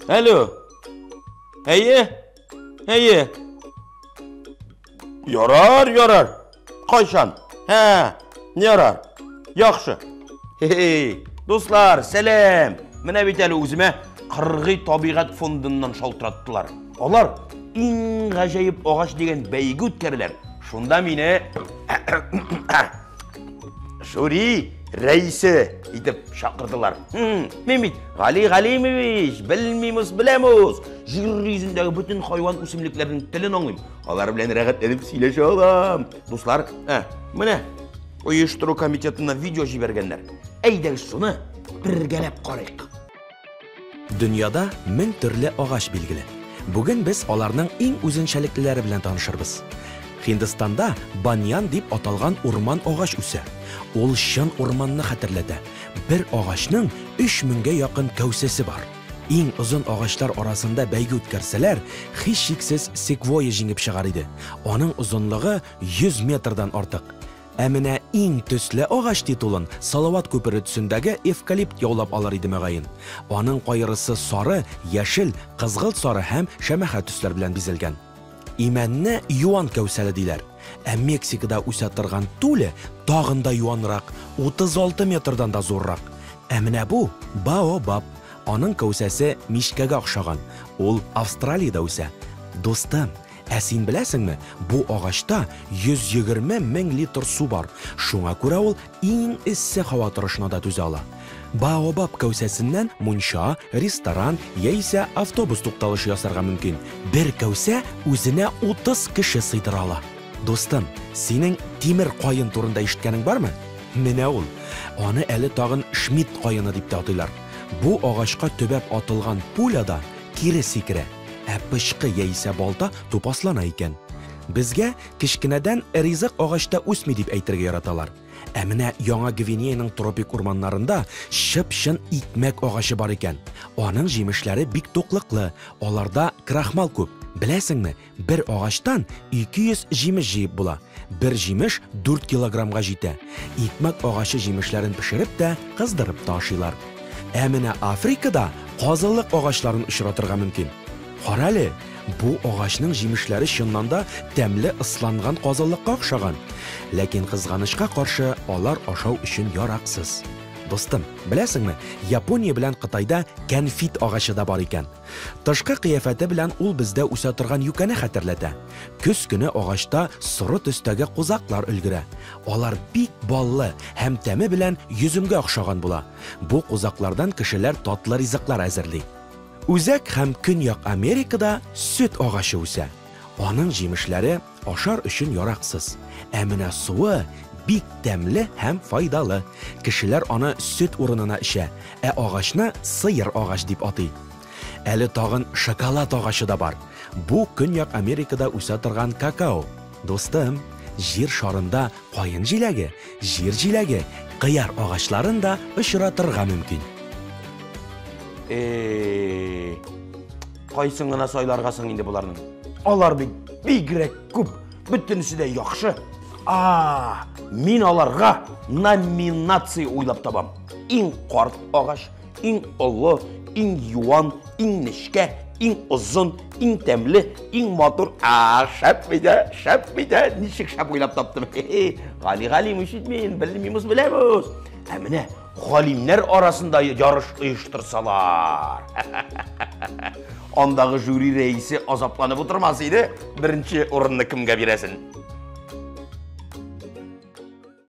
Алло. Әйе. Әйе. Ярар, ярар. Кайчан? Һә, ярар. Яхшы. Хе-хе. Дуслар, сәлам. Менә бит әле үземә Кыргый табигать фондыннан шалтыраттылар. Алар иң гаҗәеп агач дигән бәйге үткәрәләр. Шунда мине жюри рәисе итеп чакырдылар. Мин бит Гали Галимович, белмимез, беләмез. Җир йөзендәге бөтен хайван үсемлекләрнең телен аңлыйм. Алар белән рәхәтләнеп сөйләшә алам. Дуслар, менә оештыру комитетына видео җибәргәннәр. Әйдәгез шуны бергәләп карыйк. Дөньяда мең төрле агач билгеле. Бүген без аларның иң үзенчәлеклеләре белән танышырбыз. Һиндстанда баньян дип аталган урман агач үсә. Ул чын урманны хәтерләтә. Бер агачның өч меңгә якын кәүсәсе бар. Иң озын агачлар арасында бәйге үткәрсәләр, һичшиксез секвойя җиңеп чыгар иде. Аның озынлыгы 100 метрдан артык. Ә менә иң төсле агач титулын Салават күпере төсендәге эвкалипт яулап алыр иде мөгаен. Аның каерысы сары, яшел, кызгылт сары һәм шәмәхә төсләр белән бизәлгән. Имәнне юан кәүсәле диләр. Ә Мексикада үсә торган туле тагын да юанрак, 36 метрдан да зуррак. Ә менә бу, баобаб. Аның кәүсәсе мичкәгә охшаган. Ул Австралиядә үсә. Дустым, Ә син беләсеңме, бу агачта 120 мең литр су бар, шуңа күрә ул иң эссе һава торышына да түзә ала. Баобаб кәүсәсеннән мунча, ресторан яисә автобус тукталышы ясарга мөмкин. Бер кәүсә үзенә 30 кеше сыйдыра ала. Дустым, синең тимер каен турында ишеткәнең бармы? Менә ул. Аны әле тагын Шмидт каены дип тә атыйлар. Бу агачка төбәп атылган пуля да кире сикерә. Ә пычкы яисә балта тупаслана икән. Безгә кечкенәдән ризык агачта үсми дип әйтергә яраталар. Ә менә Яңа Гвинеяның тропик урманнарында чып-чын икмәк агачы бар икән. Аның җимешләре бик туклыклы, аларда крахмал күп. Беләсеңме, бер агачтан 200 җимеш җыеп була. Бер җимеш 4 килограммга җитә. Икмәк агачы җимешләрен пешереп тә, кыздырып та ашыйлар. Ә менә Африкада казылык агачларын очратырга мөмкин. Карале, бу агачның җимешләре чыннан да тәмле ысланган казылыкка охшаган. Ләкин кызганычка каршы, алар ашау өчен яраксыз. Дустым, беләсеңме, Япония белән Кытайда кәнфит агачы да бар икән. Тышкы кыяфәте белән ул бездә үсә торган юкәне хәтерләтә. Көз көне агачта соры төстәге кузаклар өлгерә. Алар бик баллы һәм тәме белән йөземгә охшаган була. Бу кузаклардан кешеләр татлы ризыклар әзерли. Үзәк һәм Көньяк Америкада сөт агачы үсә. Аның җимешләре ашар өчен яраксыз. Ә менә суы бик тәмле һәм файдалы. Кешеләр аны сөт урынына эчә, ә агачны сыер агач дип атый. Әле тагын шоколад агачы да бар. Бу Көньяк Америкада үсә торган какао. Дустым, җир шарында каен җиләге, җир җиләге, кыяр агачларын да очратырга мөмкин. Э, кайсын гына сайларга соң инде боларның? Алар бит бигрәк күп, бөтенесе дә яхшы. А, мин аларга номинация уйлап табам. Иң карт агач, иң олы, иң юан, иң нечкә, иң озын, иң тәмле, иң матур. А, шәп бит, ә, шәп бит, ә, ничек шәп уйлап таптым. Гали Галимович мин, белмибез, беләбез. Ә менә галимнәр арасында ярыш оештырсалар. Андагы жюри рәисе азапланып утырмас иде, беренче урынны кемгә бирәсен.